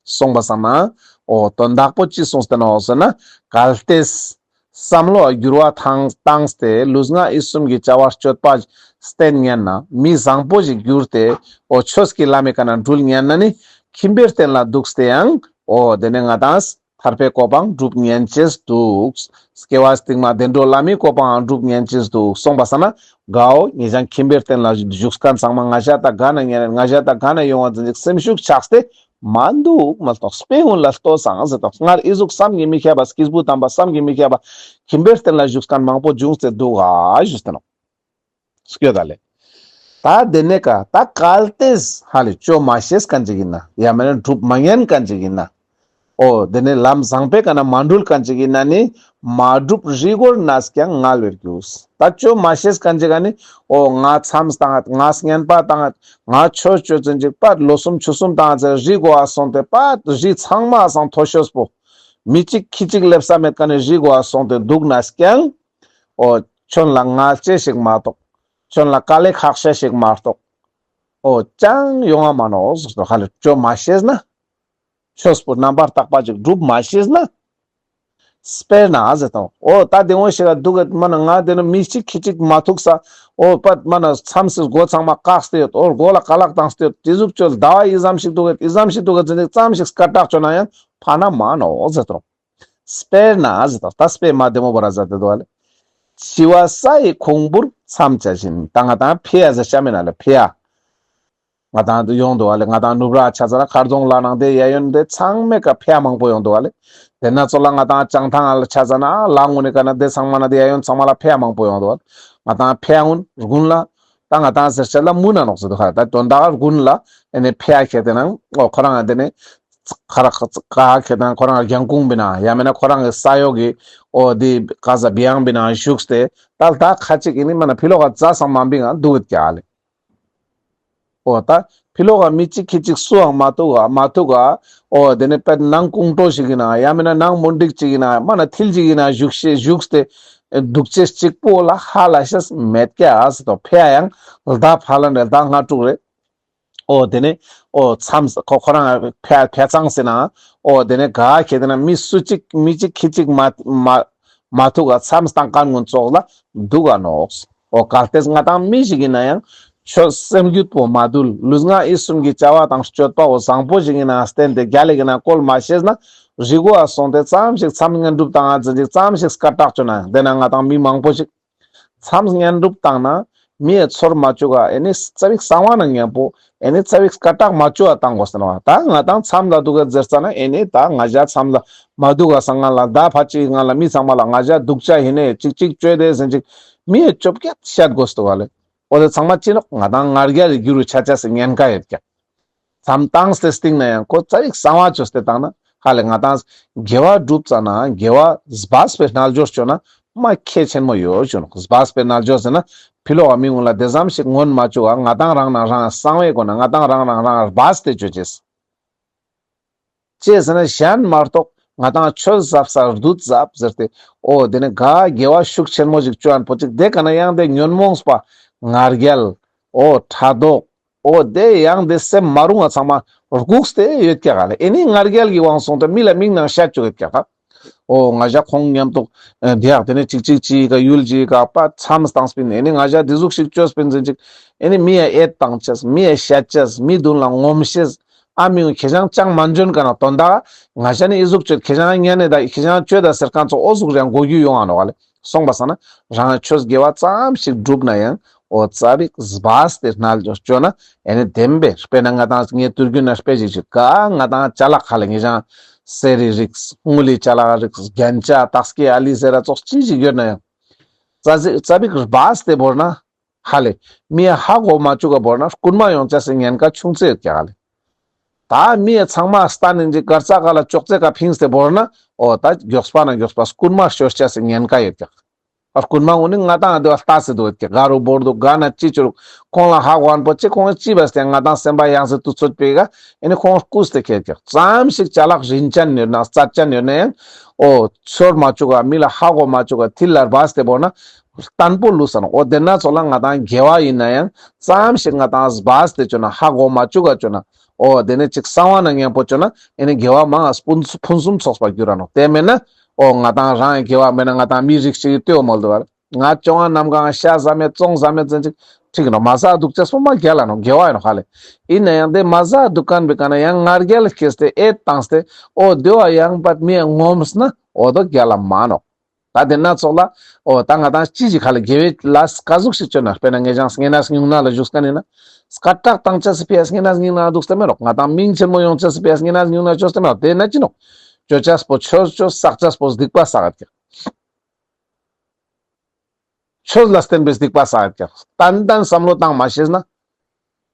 སོང་པ་སང་ན་འོ་དོན་དག་པོ་ཅི་གསུངས་ཏེ་ནོག་ཟེར་ན། གལ་ཏེ་བསམ་བློ་འགྱུར་བ་བཏང་སྟེ་ལུས་ངག་ཡིད་གསུམ་གྱི་བྱ་བ་སྤྱོད་པ་ བསྟེན་ཉན་ན་མི་བཟང་པོ་ཞིག་གྱུར་ཏེ་འོ་ཆོས་ཀྱི་ལམ་མི་ཀ་ན་འགྲུལ་ཉན་ན་ནི་ཁྱིམ་པའི་རྟེན་ལ་འདུག་སྟེ་ཡང་འོ་དེ་ནས་ང་དང་ཐར་པའི་གོ་འཕང་སྒྲུབ་ཉན་ཅེས་འདུག་སྐྱེ་བ་སྟིང་མ་བདེ་འགྲོ་ལྷ་མིའི་གོ་འཕང་སྒྲུབ་ཉན་ཅེས་འདུག་སོང་པ་ས་ན་གའོ་ཉེ་ཞང་ཁྱིམ་པའི་རྟེན་ལ་བཞུགས་མཁན་ཚང་མ་ང་ཞ་ད་ག་ན་ཉན་ང་ཞ་ད་ག་ན་ཡོང་བ་འཛིན་ཅིག་སེམས་ཤུགས་ཆགས་ཏེ་མ་འདུག་མ་གཏོགས་དཔེ་ཀུན་ལ་ལྟོས་སང་ཟེར་ཏོག་སྔར་ཨི་ཟུག་བསམ་གྱིས་མི་ཁྱབ་པ་སྐྱིད་པོ་དམ་པ་བསམ་གྱིས་མི་ཁྱབ་པ་ཁྱིམ་པའི་རྟེན་ལ་བཞུགས་མཁན་མང་པོ་བྱུང་སྟེ་འདུག་ག་ཞུས་ཏེ་ནོག་སྐྱོད་ད་ལེ། ད་དེ་ནས་ཀ་ད་གལ་ཏེ་ཧ་ལེ་ཅོ་མ་ཤེས་མཁན་ཅིག་ཡིན་ན་ཡང་མེད་ན་སྒྲུབ་མ་ཉན་མཁན་ཅིག་ཡིན་ན། འོ་དེ་ནས་ལམ་བཟང་པོའི་ཀ་ན་མ་འགྲུལ་མཁན་ཅིག་ཡིན་ན་ནི་མ་སྒྲུབ་རི་མགོར་ནས་ཀྱང་ངལ་བའི་རྒྱུ། ད་ཅོ་མ་ཤེས་མཁན་ཅིག་ག་ནི་འོ་ང་མཚམས་བཏང་ང་བསྙེན་པ་བཏང་ང་ཆོས་ཅོ་ཙན་ཅིག་པ་ལོ་གསུམ་ཕྱོགས་གསུམ་བཏང་ཙེ་རི་མགོ་ཨ་སོང་སྟེ་པ་རི་ཚང་མ་སང་མཐོ་ཤོས་པོ་མི་གཅིག་ཁྱི་གཅིག་སླེབས་ས་མེད་ཀ་ནི་རི་མགོ་ཨ་སོང་སྟེ་འདུག་ནས་ཀྱང་། འོ། ཁྱོད་ལ་ང་ལྕེ་ཞིག་མ་གཏོགས། ཁྱོད་ལ་དཀའ་ལས་ཁག་ཤ་ཞིག་མ་གཏོགས། འོ། ཅང་ཡོང་ང་མ་ནོག་ཟེར་ཏོ་ཧ་ལེ་ཅོ་མ་ཤེས་ན། ཆོས་པོ་རྣམ་པར་དག་པ་ཅིག་སྒྲུབ་མ་ཤེས་ན། དཔེར་ན་ཟེར་ཏོ། འོ་ད་དེ་འོ་ཞིག་ག་འདུག་གེད་མ་ན་ང་དེ་ནི་མི་གཅིག་ཁྱི་གཅིག་མ་ཐུག་ས། འོ་པད་མ་ན་མཚམས་སི་སྒོ་ཚང་མ་བཀག་སྟེ་ཡོད། འོ་སྒོ་ལ་ཀ་ལག་བཏང་སྟེ་ཡོད། དེ་ཟུག་ཅོ་ཟླ་བ་ཨི་ཙམ་ཞིག་འདུག་གེད་ཨི་ཙམ་ཞིག་འདུག་གེད་ཟེར་ནི་ཙམ་ཞིག་སྐད་གྲགས་ཅོ་ན་ཡང་ཕན་མ་ནོག་ཟེར་ཏོ། དཔེར་ན་ཟེར་ཏོ། ད་དཔེ་མ་བདེ་མོ་བོ་ར་ཟེར་ཏེ་འདུག་ག་ལེ། འཆི་བ་ས་ཡི་ཁོང་བུར་མཚམས་བཅད་བཞིན། ད་ང་དང་ཕི་ཡ་ཟེར་ཤ་མེད་ན་ལེ་ཕི་ཡ། ང་དང་ཡོང་འདུག་ག་ལེ། ང་དང་ནུབ་ར་ཆ་ཙ་ན་མཁར་རྫོང་ལ་ནང་དེ་ཡ་ཡོན་དེ་ཚང་མའི་ཀ་ཕི་ཡ་མང་པོ་ཡོང་འདུག་ག་ལེ། དེ་ན་ཚོ་ལ་ང་དང་བྱང་ཐང་ལ་ཆ་ཙ་ན་ལ་ངུ་ནི་ཀ་ན་དེ་ཚང་མ་ན་དེ་ཡ་ཡོན་ཚང་མ་ལ་ཕི་ཡ་མང་པོ་ཡོང་འདུག་ག་ལེ། ང་དང་ཕི་ཡ་ངུན་དགུན་ལ། ད་ང་དང་ཟེར་ཆ་ལ་མུན་ན་ནོག་ཟེར་འདུག་ག་ལེ། ད་དོན་དག་དགུན་ལ་ཨེ་ནེ་ཕི་ཡ་ཁེ་དེ་ནང་འོ་ཁོ་རང་དེ་ནས། ཁ་ར་ཁ་ཁ་ཁེ་དང་ཁོ་རང་རྒྱང་ཁུང་བི་ན་ཡང་མེད་ན་ཁོ་རང་གི་ས་ཡོག་གི་འོ་དེ་ཀ་ས་བི་ཡང་བི་ན་བཞུགས་ཏེ་ད་ལྟ་ཁ་ཅིག་ཨེ་ནི་མ་ན་ཕི་ལོག་ག་ཛ་སང་མ་བི་ང་འདུག་གི་ཀྱག་ལེ། འོ་ད་ཕི་ལོག་ག་མི་གཅིག་ཁྱི་གཅིག་སུའང་མ་ཐུག་ག་མ་ཐུག་ག་འོ་དེ་ནི་པད་ནང་ཀུང་ཀྲོ་ཞིག་ཡིན་ན་ཡང་མེད་ན་ནང་མུན་དིག་ཅིག་ཡིན་ན་མ་ན་ཐིལ་ཅིག་ཡིན་ན་བཞུགས་ཤེས་བཞུགས་ཏེ་འདུག་ཅེས་གཅིག་པོ་ལ་ཧ་ལ་ཤེས་མེད་ཀྱག་ཟེར་ཏོ། ཕི་ཡ་ཡང་ལྡ་ཕ་ལན་རེ་ལྡ་ལྔ་དྲུག་རེ། འོ་དེ་ནས་འོ་མཚམས་ཁོ་ཁོ་རང་ཕ་ཕ་ཚང་ཟེར་ན་འོ་དེ་ནས་ག་ཁེ་དེ་ན་མི་སུ་གཅིག་མི་གཅིག་ཁྱི་གཅིག་མ་མ་མ་ཐུག་ག་མཚམས་བཏང་མཁན་ཀུན་ཙོགས་ལ་འདུག་ག་ནོག། འོ་གལ་ཏེ་ང་དང་མི་ཞིག་ཡིན་ན་ཡང་ཆོས་སེམས་རྒྱུད་པོ་མ་དུལ་ལུས་ངག་ཡིད་གསུམ་གྱི་བྱ་བ་དང་སྤྱོད་པ་བོ་བཟང་པོ་ཞིག་ཡིན་ན་བརྟེན་ཏེ་རྒྱལ་ལེ་གི་ན་བཀོལ་མ་ཤེས་ན་རི་མགོ་ཨ་སོང་སྟེ་ཙམ་ཞིག་མཚམས་བསྙེན་སྒྲུབ་བཏང་ང་ཙམ་ཞིག་ཙམ་ཞིག་སྐད་གྲགས་ཅོ་ན་ཡང་དེ་ན་ང་དང་མི་མང་པོ་ཞིག་མཚམས་བསྙེན་སྒྲུབ་བཏང་ན་མི་ཡ་ཚོར་མ་བཅུག་ག་ཨེ་ནི་རྩ་བིག་གསང་བ་ན་མཉམ་པོ་ཨེ་ནི་རྩ་བིག་སྐད་གྲགས་མ་བཅུག་ག་བཏང་དགོས་ཟེར་ནོག། ད་ང་དང་མཚམས་ལ་འདུག་ག་ཟེར་ཙ་ན་ཨེ་ནི་ད་ང་ཞ་མཚམས་ལ་མ་འདུག་ག་སང་ང་ལ་ད་ཕ་ཅིག་ང་ལ་མི་ཚང་མ་ལ་ང་ཞ་འདུག་ཅ་ཡིན་ནི་ཅིག་ཅིག་བཅོས་ཏེ་ཟེར་ཅིག་མི་ཡ་བཅོ་བརྒྱད་བཤད་དགོས་འདུག་ག་ལེ། འོ་དེ་ཚང་མ་ཅི་ནོག་ང་དང་ང་རྒྱལ་གྱི་རྒྱུ་རུ་ཆ་ཆ་སི་ཉེན་ཁ་ཡོད་ཀྱག། མཚམས་བཏང་སྟེ་སྟིང་ན་ཡང་ཁོ་རྩ་བིག་གསང་བ་བཅོས་ཏེ་བཏང་ན་ཧ་ལེ་ང་དང་དགེ་བ་སྒྲུབ་ཙ་ན་དགེ་བ་སྦས་པའི་རྣལ་འབྱོར་བཅོ་ན་མ་ཁེ་ཆེན་མོ་ཡོད་ཅོ་ནོག། སྦས་པའི་རྣལ་འབྱོར་ཟེར་ན་ཕི་ལོག་ག་མི་ཀུན་ལ་དེ་ཙམ་ཞིག་ངོན་མ་བཅུག་ག་ང་དང་རང་ན་རང་གསང་བའི་སྒོ་ན་ང་དང་རང་ན་རང་སྦས་ཏེ་བཅོ་ཅེས། ཅི་ཟེར་ན་གཞན་མ་གཏོགས་ང་དང་ཆོས་ཟབ་ས་བདུད་ཟབ་ཟེར་ཏེ་འོ་དེ་ནི་ག་དགེ་བ་ཤུགས་ཆེན་མོ་ཞིག་བཅོ་ཨན་པོ་ཅིག་དེ་ཀ་ན་ཡང་དེ་ཉོན་མོངས་པ་ང་རྒྱལ་འོ་ཕྲག་དོག་འོ་དེ་ཡང་དེ་སེམས་མ་རུང་བ་ཚང་མ་སྒུགས་ཏེ་ཡོད་ཀྱག་ག་ལེ། ཨེ་ནི་ང་རྒྱལ་གྱི་དབང་སོང་སྟེ་མི་ལ་མིག་ནང་བཤད་བཅུག་ཡོད་ཀྱག་ག། འོ་ང་ཞ་ཁོང་མཉམ་དུ་ཨ་དེ་ཡག་དེ་ནི་ཅིག་ཅིག་ཅིག་ག་ཡུལ་ཅིག་ག་པ་མཚམས་བཏང་སྤིན་ཨེ་ནི་ང་ཞ་དེ་ཟུག་ཞིག་བཅོས་སྤིན་ཟིན་ཅིག་ཨེ་ནི་མི་ཡ་ཨེད་བཏང་ཅེས་མི་ཡ་བཤད་ཅེས་མི་མདུན་ལ་ངོམ་ཤེས། ཨ་མི་ཁྱེ་ཞང་ཅང་མ་འཇོན་ཀ་ན་དོན་དག་ང་ཞ་ནི་ཨི་ཟུག་བཅོས་ཁྱེ་ཞང་ཉན་ནི་ད་ཁྱེ་ཞང་བཅོས་ད་ཟེར་མཁན་ཚོ་འོ་ཟུག་རེ་ཡང་གོ་རྒྱུ་ཡོང་ང་ནོག་ག་ལེ། སོང་པ་སང་ན་རང་ཆོས་དགེ་བ་ཙམ་ཞིག་བསྒྲུབ་ན་ཡང་འོ་རྩ་བིག་སྦས་ཏེ་རྣལ་འབྱོར་བཅོ་ན་ཨེ་ནི་བདེན་པས། དཔེར་ན་ང་དང་ངས་དུས་རྒྱུན་ན་དཔེ་ཞིག་ཞུ་ག་ང་དང་ཅ་ལག་ཧ་ལེ་ངེ་ཞང་གསེར་རི་རིགས་དངུལ་ལི་ཅ་ལག་རིགས་རྒྱན་ཆ་རྟགས་སྐྱེ་ཨ་ལི་ཟེར་ར་ཙོགས་ཅི་ཞིག་ཡོད་ན་ཡང་རྩ་རྩ་བིག་སྦས་ཏེ་བོར་ན་ཧ་ལེ། མི་ཡ་ཧ་གོ་མ་བཅུག་ག་བོར་ན་རྐུན་མ་ཡོང་ཅེས་སི་ཉེན་ཁ་ཆུང་ཙེ་ཡོད་ཀྱག་ཧ་ལེ། ད་མི་ཡ་ཚང་མ་སྟན་ནི་ཅིག་གར་ས་ག་ལ་ཅོག་ཙེ་ཀ་ཕིངས་ཏེ་བོར་ན་འོ་ད་མགྱོགས་པ་ན་མགྱོགས་པ་རྐུན་མ་ཤོར་ཅེས་སི་ཉེན་ཁ་ཡོད་ཀྱག། རྐུན་མ་འོ་ནི་ང་དང་འདི་བ་ལྟ་སེ་འདུག་ཡོད་ཀྱག། ག་རུ་བོར་འདུག་ག་ན་ཅི་ཅོ་རུག་ཁོང་ལ་ཧ་གོ་ཨན་པོ་ཅི་ཁོང་ཅི་བས་ཏེ་ང་དང་སེམས་པ་ཡང་སེ་ཏུ་ཚོད་པེ་ག་ཨེ་ནི་ཁོང་རྐུས་ཏེ་ཁྱེར་ཀྱག། ཙམ་ཞིག་ཅ་ལག་རིན་ཅན་ཡོད་ན་རྩ་ཅན་ཡོད་ན་ཡང་འོ་ཤོར་མ་བཅུག་ག་མི་ལ་ཧ་གོ་མ་བཅུག་ག་ཐིལ་ལ་སྦས་ཏེ་བོར་ན་བརྟན་པོ་ལུས་ས་ནོག། འོ་དེ་ན་ཚོ་ལ་ང་དང་དགེ་བ་ཡིན་ན་ཡང་ཙམ་ཞིག་ང་དང་སྦས་ཏེ་བཅོ་ན་ཧ་གོ་མ་བཅུག་ག་བཅོ་ན་འོ་དེ་ནི་ཅིག་གསང་བ་ན་མཉམ་པོ་བཅོ་ན་ཨེ་ནི་དགེ་བ་མང་ང་ཕུན་ཕུན་སུམ་ཚོགས་པ་འགྱུར་ར་ནོག། དེ་མེད་ན་འོ་ང་དང་རང་དགེ་བ་མེད་ན་ང་དང་མི་རིགས་ཅིག་ལྟོས་མོལ་འདུག་བར། ང་བཅོ་ལྔ་གནམ་གང་ཤ་ཟ་མེད་བཙོང་ཟ་མེད་ཙན་ཅིག་ ཁྲིག་ནོག། མ་ཟ་དུག་ཅེས་པོ་མ་རྒྱལ་ལ་ནོག། དགེ་བ་ཡིན་ནོག་ཧ་ལེ། ཡིན་ན་ཡང་དེ་མ་ཟ་དུག་ཁན་པའི་ཀ་ནེ་ཡང་ང་རྒྱལ་སྐྱེས་ཏེ་ཨེ་བཏང་སྟེ་འོ་དེ་བོ་ཡང་པད་མི་ཡང་ངོམས་ན་འོ་དོ་རྒྱལ་ལ་མ་ནོག། ད་དེ་ན་ཙོགས་ལ་འོ་ད་ང་དང་ཅི་ཞིག་ཧ་ལེ་དགེ་བའི་ལས་ཀ་ཟུག་ཞིག་ཅོ་ན། དཔེར་ན་ངེ་ཅག་བསྙེན་གནས་སྨྱུང་གནས་ལ་བཞུགས་ཁན་ཡིན་ན་སྐད་གྲགས་བཏང་ཅེས་སི་ཕི་ཡ་བསྙེན་གནས་སྨྱུང་གནས་དུག་སྟེ་མེད་ནོག། ང་དང་མིང་ཆེན་མོ་ཡོང་ཅེས་སི་ཕི་ཡ་བསྙེན་གནས་སྨྱུང་གནས་ཅོས་ཏེ་མེད་ནོག། དེ་ན་ཅི་ནོག། ཅོ་ཅེས་པོ་ཆོས་ཅོ། བསགས་ཅེས་པོ་སྡིག་པ་བསགས་ཀྱག། ཆོས་ལ་བརྟེན་པའི་སྡིག་པ་བསགས་ཀྱག། ཏན་ཏན་བསམ་བློ་བཏང་མ་ཤེས་ན།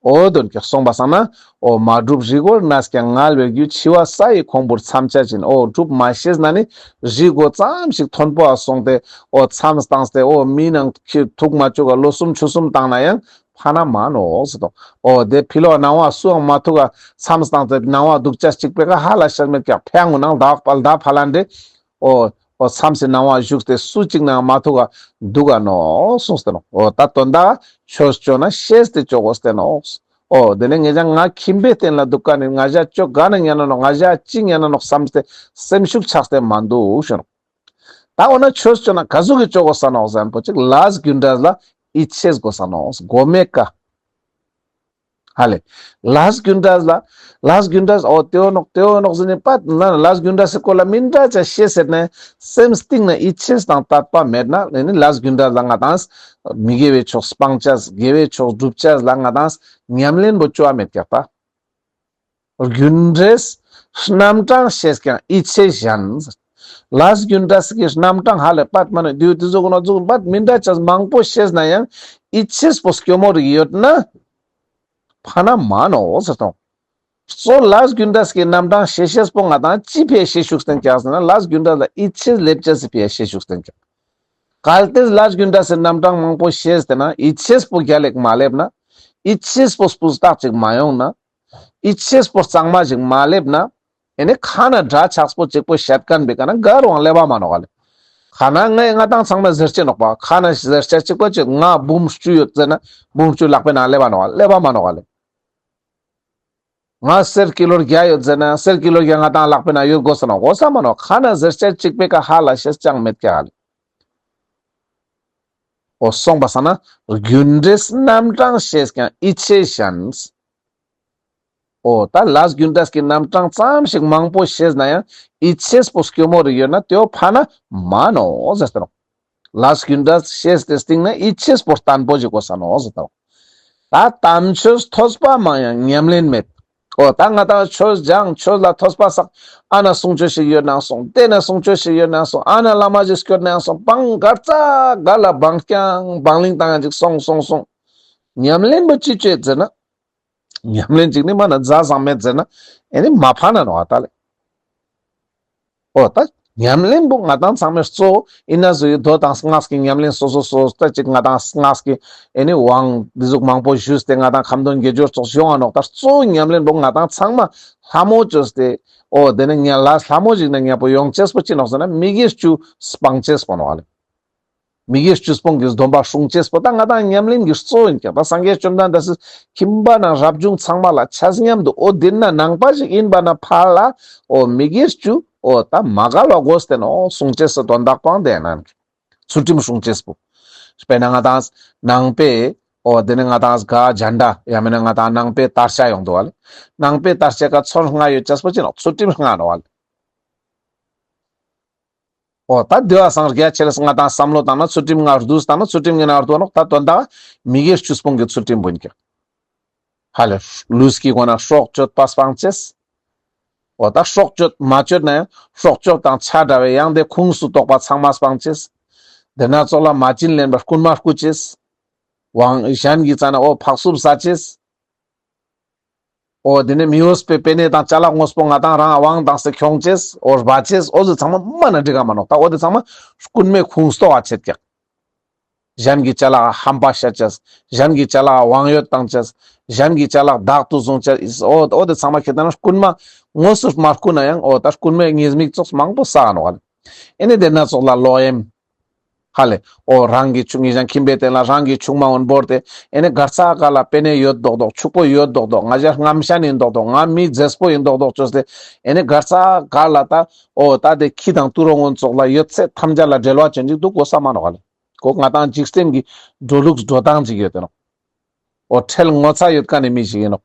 འོ་དོན་ཀྱག། སོང་པ་སང་ན། འོ་མ་བསྒྲུབས་རི་མགོར་གནས་ཀྱང་། ངལ་བའི་རྒྱུ་འཆི་བ་ས་ཡི་གོང་བུར་མཚམས་ཆད་ཅིང་། འོ་བསྒྲུབས་མ་ཤེས་ན་ནི་རི་མགོ་ཙམ་ཞིག་མཐོན་པོ་ཨ་སོང་སྟེ་འོ་མཚམས་བཏང་སྟེ་འོ་མི་ནང་ཐུག་མ་བཅུག་ག་ལོ་གསུམ་ཕྱོགས་གསུམ་བཏང་ན་ཡང་ཕན་མ་ནོག་ཟེར་དོ། འོ་དེ་ཕི་ལོག་ནང་བ་སུའང་མ་ཐུག་ག་མཚམས་བཏང་སྟེ་ནང་བ་དུག་ཅེས་ཅིག་པེ་ཀ་ཧ་ལ་ཤར་མེད་ཀྱག། ཕའང་ནང་ལྡ་ཕ་ལ་འདྲེ། འོ། འོ་མཚམས་སི་ནང་བ་བཞུགས་ཏེ་སུ་གཅིག་ནང་མ་ཐུག་ག་དུག་ག་ནོག་གསུངས་ཏེ་ནོག། འོ་ད་དོན་དག་ཆོས་ཅོ་ན་ཤེས་ཏེ་ཅོ་དགོས་ཏེ་ནོག། འོ་དེ་ནས་ངེ་ཅག་ང་ཁྱིམ་པའི་རྟེན་ལ་དུག་ཁན་ནི་ང་ཞ་ཅོ་ག་ན་ཉན་ན་ནོག། ང་ཞ་ཅི་ཉན་ན་ནོག་བསམས་ཏེ་སེམས་ཤུགས་ཆག་སྟེ་མ་དུག་ཞུ་ནོག། ད་འོ་ན་ཆོས་ཅོ་ན་ག་ཟུག་གི་ཅོ་དགོས་ས་ནོག་ཟེར་ན་པོ་ཅིག་ལས་རྒྱུ་འབྲས་ལ་ཡིད་ཆེས་དགོས་ས་ནོག། མགོ་མེད་ཀ། ཧ་ལེ། ལས་རྒྱུ་འབྲས་ལ། ལས་རྒྱུ་འབྲས་འོ་དེའོ་ནོག་དེའོ་ནོག་ཟེར་ནས་པད་ན་ལས་རྒྱུ་འབྲས་སི་སྐོར་ལ་མི་འདྲ་ཅིག་ཤེས་ཟེར་ནས་སེམས་གཏིང་ན་ཡིད་ཆེས་དང་དད་པ་མེད་ན་ནི་ལས་རྒྱུ་འབྲས་ལ་ང་དང་མི་དགེ་བའི་ཕྱོགས་སྤང་ཅེས་དགེ་བའི་ཕྱོགས་སྒྲུབ་ཅེས་ལ་ང་དང་ཉམས་ལེན་པོ་ཅོ་བ་མེད་ཀྱག་པ། རྒྱུ་འབྲས་རྣམ་གྲངས་ཤེས་ཀྱང་ཡིད་ཆེས་གཞན། ལས་རྒྱུ་འབྲས་ཀྱི་རྣམ་གྲངས་ཧ་ལེ་པད་མ་ནི་དུས་དུས་ཟུག་ནོ་ཟུག་པད་མི་འདྲ་ཅིག་མང་པོ་ཤེས་ན་ཡང་ཡིད་ཆེས་པོ་སྐྱོ་མོ་རིག་ཡོད་ན་ཕན་མ་ནོག་ཟེར་དོ། གཙོ་ལས་རྒྱུ་འབྲས་ཀྱི་རྣམ་གྲངས་ཤེས་ཤེས་པོ་ང་དང་ཅི་ཕི་ཡ་ཤེས་ཤུགས་བསྟན་ཀྱག་ཟེར་ན་ལས་རྒྱུ་འབྲས་ལ་ཡིད་ཆེས་སླེབས་ཅེས་སི་ཕི་ཡ་ཤེས་ཤུགས་བསྟན་ཀྱག། གལ་ཏེ་ལས་རྒྱུ་འབྲས་སི་རྣམ་གྲངས་མང་པོ་ཤེས་ཏེ་ན་ཡིད་ཆེས་པོ་རྒྱལ་ལ་མ་སླེབས་ན། ཡིད་ཆེས་པོ་སྤུས་དག་ཅིག་མ་ཡོང་ན། ཡིད་ཆེས་པོ་གཙང་མ་ཞིག་མ་སླེབས་ན། ཨེ་ནི་ཁ་ན་འདྲ་ཆགས་པོ་གཅིག་པོ་བཤད་མཁན་པའི་ཀ་ན་གར་བང་སླེབས་པ་མ་ནོག་ལེ། ཁ་ན་ངས་ང་དང་ཚང་མ་ཟེར་ཅེ་ནོག་པ། ཁ་ན་ཟེར་ཅེ་གཅིག་པོ་གཅིག་ང་འབུམ་བཅུ་ཡོད་ཟེར་ན་འབུམ་བཅུ་ལག་པའི་ནང་སླེབས་པ་ནོག་ལེ། སླེབས་པ་མ་ནོག་ལེ། ང་གསེར་ཀི་ལོ་བརྒྱ་ཡོད་ཟེར་ན་གསེར་ཀི་ལོ་བརྒྱ་ང་དང་ལག་པའི་ནང་ཡོད་དགོས་ས་ནོག། དགོས་ས་མ་ནོག། ཁ་ན་ཟེར་ཅེ་གཅིག་པོའི་ཀ་ཧ་ལ་ཤེས་ཅང་མེད་ཀྱག་ལེ། འོ་སོང་པ་སང་ན་རྒྱུ་འབྲས་རྣམ་གྲངས་ཤེས་ཀྱང་ཡིད་ཆེས་གཞན། འོ་ད་ལས་རྒྱུ་འབྲས་ཀྱི་རྣམ་གྲངས་ཙམ་ཞིག་མང་པོ་ཤེས་ན་ཡང་ཡིད་ཆེས་པོ་སྐྱོ་མོ་རིག་ཡོད་ན་དེའོ་ཕན་མ་ནོག་ཟེར་ཏེ་ནོག། ལས་རྒྱུ་འབྲས་ཤེས་ཏེ་སྟིང་ན་ཡིད་ཆེས་པོ་བརྟན་པོ་ཞིག་དགོས་ས་ནོག་ཟེར་ཏེ་ནོག། ད་དམ་ཆོས་ཐོས་པ་མང་ཡང་ཉམས་ལེན་མེད། འོ་ད་ང་དང་ཆོས་སྦྱང་ཆོས་ལ་ཐོས་པ་བསགས། ཨ་ན་གསུང་ཆོས་ཤིག་ཡོད་ནའང་སོང་། དེ་ན་གསུང་ཆོས་ཤིག་ཡོད་ནའང་སོང་། ཨ་ན་བླ་མ་ཞིག་སྐྱོད་ནའང་སོང་། བང་གར་ཙ་ག་ལ་བང་རྐྱང་བང་ལིང་བཏང་ཡང་ཅིག་སོང་སོང་སོང་། ཉམས་ལེན་པོ་ཅི་ཅོ་ཡོད་ཟེར་ན། ཉམས་ལེན་ཅིག་ནི་མ་ན་ཛ་བཟང་མེད་ཟེར་ན་ཨེ་ནི་མ་ཕན་ན་ནོག་ཨ་ད་ལེ། འོ་ད་ཉམས་ལེན་པོ་ང་དང་ཚང་མའི་གཙོ་བོ་ཡིན་ན་ཟུག་ཡོད་དོ་དང་སྔགས་ཀྱི་ཉམས་ལེན་སོ་སོ་སོ་སོ་ད་ཅིག་ང་དང་སྔགས་ཀྱི་ཨེ་ནི་དབང་འདི་ཟུག་མང་པོ་ཞུས་ཏེ་ང་དང་ཁ་འདོན་དགེ་སྦྱོར་ཙོགས་ཡོང་ང་ནོག། ད་གཙོ་བོ་ཉམས་ལེན་པོ་ང་དང་ཚང་མ་ལྷ་མོ་བཅོས་ཏེ་འོ་དེ་ནི་ཉ་ལ་ལྷ་མོ་ཞིག་ན་ཉ་པོ་ཡོང་ཅེས་པོ་ཅི་ནོག་ཟེར་ན་མི་དགེ་བཅུ་སྤང་ཅེས་པོ་ནོག་ཨ་ལེ། མི་དགེ་བཅུ་སྤོང་གི་སྡོམ་པ་སྲུང་ཅེས་པོ་ད་ང་དང་ཉམས་ལེན་གྱི་གཙོ་བོ་ཡིན་ཀྱང་ད་སངས་རྒྱས་བཅོམ་ལྡན་འདས་སི་ཁྱིམ་པ་ནང་རབ་བྱུང་ཚང་མ་ལ་ཆ་མཉམ་དུ་འོ་འདི་ན་ནང་པ་ཞིག་ཡིན་པ་ན་ཕར་ལ་འོ་མི་དགེ་བཅུ་འོ་ད་མ་འགལ་བ་དགོས་ཏེ་ནོག་སྲུང་ཅེས་སི་དོན་དག་པོའང་དེ་ནང་ཚུལ་ཁྲིམས་སྲུང་ཅེས་པོ། དཔེར་ན་ང་དང་ནང་པའི་འོ་དེ་ནི་ང་དང་ག་ཇན་ཌ་ཡང་མིན་ན་ང་དང་ནང་པའི་དར་ཆ་ཡོང་འདུག་བ་ལེ། ནང་པའི་དར་ཆ་ཀ་ཚོན་ལྔ་ཡོད་ཅེས་པོ་ཅི་ནོག་ཚུལ་ཁྲིམས་ལྔ་ནོག་བ་ལེ། འོ་ད་དེ་བ་སང་རྒྱ་ཆེ་ལ་ང་དང་བསམ་བློ་བཏང་ན་ཚུལ་ཁྲིམས་ལྔ་བསྡུས་བཏང་ན་ཚུལ་ཁྲིམས་ལྔ་ན་བསྡུ་ནོག། ད་དོན་དག་མི་དགེ་བཅུ་སྤོང་གི་ཚུལ་ཁྲིམས་པོ་ཡིན་ཀྱང་། ཧ་ལེ། ལུས་ཀྱི་སྒོ་ན་སྲོག་གཅོད་པ་སྤང་ཅེས། འོ་ད་སྲོག་གཅོད་མ་གཅོད་ན་ཡང་སྲོག་གཅོད་དང་ཆ་འདྲ་བའི་ཡང་དེ་ཁུངས་སུ་གཏོགས་པ་ཚང་མ་སྤང་ཅེས། དེ་ན་ཙོགས་ལ་མ་བྱིན་ལེན་པ་རྐུན་མ་རྐུ་ཅེས། དབང་གཞན་གྱི་རྩ་ན་འོ་ཕག་སུབ་ཟ་ཅེས། འོ་དེ་ནས་མི་འོས་པའི་པེ་ནེ་དང་ཅ་ལག་དངོས་པོ་ང་དང་རང་དབང་བཏང་སྟེ་ཁྱོང་ཅེས་འོ་སྦ་ཅེས་འོ་ཟུག་ཚང་མ་མ་ན་འགྲིག་ག་མ་ནོག། ད་འོ་དེ་ཚང་མ་རྐུན་མའི་ཁུངས་གཏོགས་ཨ་ཆེད་ཀྱག། གཞན་གྱི་ཅ་ལག་ཧམ་པ་བཤད་ཅེས། གཞན་གྱི་ཅ་ལག་དབང་ཡོད་བཏང་ཅེས། གཞན་གྱི་ཅ་ལག་བདག་ཏུ་བཟུང་ཅེས། འོ་འོ་དེ་ཚང་མ་ཁྱེད་ན་རྐུན་མ་དངོས་སུ་མ་རྐུ་ན་ཡང་འོ་ད་རྐུན་མའི་ཉེས་དམིགས་ཙོགས་མང་པོ་བསགས་ནོག་ཨ་ལེ། ཨེ་ནི་དེ་ན་ཙོགས་ལ་ལོག་གཡེམ། ཧ་ལེ། འོ་རང་གི་ཆུང་ངི་ཞང་ཁྱིམ་པའི་རྟེན་ལ་རང་གི་ཆུང་མ་འོན་བོར་ཏེ་ཨེ་ནི་གར་ས་ག་ལ་པེ་ནེ་ཡོད་མདོག་མདོག་ཕྱུག་པོ་ཡོད་མདོག་མདོག་ང་ཞ་རྔམ་ཤན་ཡིན་མདོག་མདོག་ང་མི་མཛེས་པོ་ཡིན་མདོག་མདོག་བཅོས་ཏེ་ཨེ་ནི་གར་ས་ག་ལ་ད་འོ་ད་དེ་ཁྱི་དང་ཏུ་རོ་འོན་ཙོགས་ལ་ཡོད་ཚད་ཐམས་ཅད་ལ་འབྲེལ་བ་ཅན་ཅིག་འདུག་དགོས་ས་མ་ནོག་ཧ་ལེ། ཁོ་ང་དང་འཇིག་རྟེན་གྱི་འགྲོ་ལུགས་འགྲོ་སྟངས་ཅིག་ཡོད་དེ་ནོག། འོ་ཁྲེལ་ངོ་ཚ་ཡོད་མཁན་ནི་མི་ཞིག་ཡིན་ནོག།